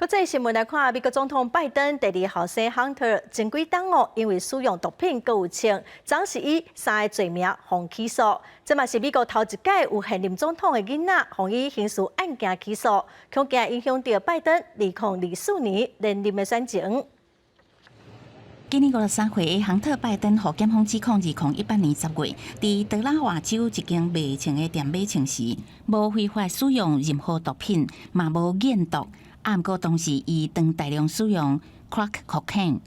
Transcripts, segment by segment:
國際新聞來看，美國總統拜登第二後生亨特前幾冬哦，因為使用毒品閣有槍，總是以三個罪名予起訴。這嘛是美國頭一屆有現任總統的囡仔予以刑事案件起訴，恐驚影響著拜登2024年連任的選情。今年53歲的亨特·拜登，予檢方指控，2018年10月，佇德拉瓦州一間賣槍的店買槍時，無非法使用任何毒品，嘛無驗毒。啊，毋過當時伊當大量使用 crack cocaine。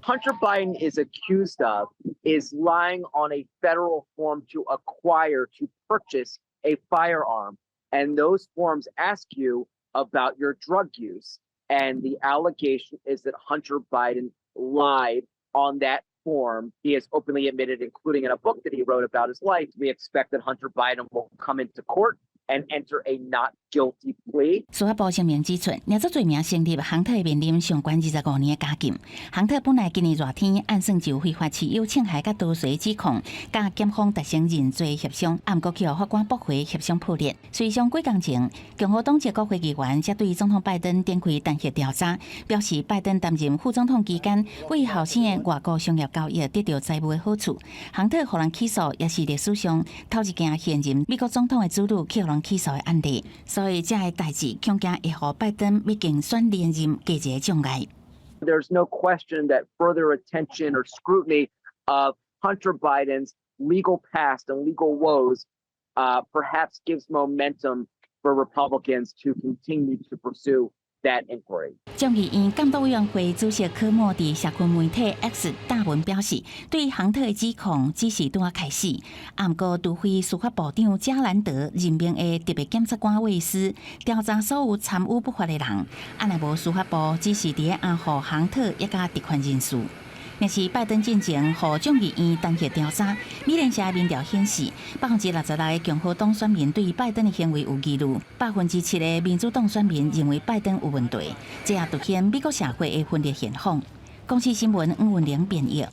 Hunter Biden is accused of is lying on a federal form to acquire, to purchase a firearm. And those forms ask you about your drug use. And the allegation is that Hunter Biden lied on that form. He has openly admitted, including in a book that he wrote about his life. We expect that Hunter Biden will come into court and enter a not guilty plea. 司法部聲明指出，若這罪名成立，亨特會面臨上懸25年的監禁。亨特本來今年熱天按算就非法持有槍械佮盜竊指控，佮檢方達成認罪協商，啊，毋過去予法官駁回協商破裂。隨上幾工前，共和黨籍國會議員才對總統拜登展開彈劾調查，表示拜登擔任副總統期間，為後生的外國商業交易得著財務的好處。亨特予人起訴，也是歷史上頭一件現任美國總統的子女去予人起訴的案例，所以這个代誌恐驚會予拜登欲競選連任加一個障礙。 There's no question that further attention or scrutiny of Hunter Biden's legal past and legal woes perhaps gives momentum for Republicans to continue to pursue that inquiry. 眾議院監督委員會主席科莫佇社群媒體 X 貼文表示，對亨特的指控只是拄仔開始。啊，毋過除非司法部長加蘭德任命的特別檢察官衛斯調查所有參與不法的人，啊，若無司法部只是佇咧掩護亨特抑佮特權人士。若是拜登進前予眾議院彈劾調查，美聯社民調顯示，66%的共和黨選民對拜登的行為有疑慮，7%的民主黨選民認為拜登有問題，這也凸顯美國社會的分裂現況。公視新聞吳文玲編譯。